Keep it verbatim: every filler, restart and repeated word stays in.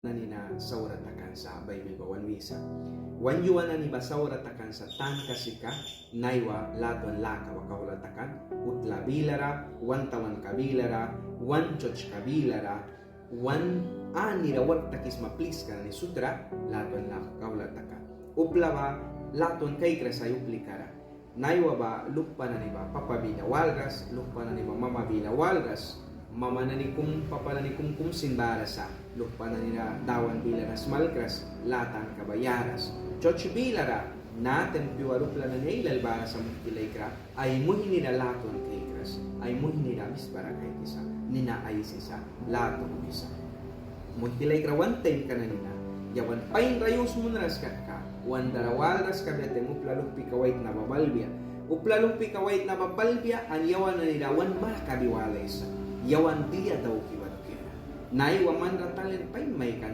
nani na saura takan sa Baibil ba wan wisa. Wan yua nani ba saura takan sa tanka sika, naiwa latwan laka ba kauhla takan. Utla bilara, wan tawanka bilara, wan sertska bilara, wan anira wark takisma pliska nani sutra latwan laka kauhla takan. Upla ba latwan kaikras ai uplika ra. Naiwa ba luhpa nani ba papa bila walras, luhpa nani ba mama bila walras. Mama nani kum, papa nani kum kum sin bara sa. Luhpa nani ra Dawan bilara smalkras, la tanka ba yaras. Serts bilara, na taim pyuara upla nani ailal bara sa, muihki laikra. Ai muihni ra latwan kaikras, ai muihni ra misbara kaikisa, nina aisisa, latwan wisa. Muihki laikra, wan taimka nani na yawan painra yus munras kaka, wan dara walras kabia taim upla luhpika waitna ba balbia. Upla luhpika waitna ba balbia an yawan nani ra wan makabi walaisa. Yawan dia dauki ba dukiara. Naiwa man ra talent pain maikan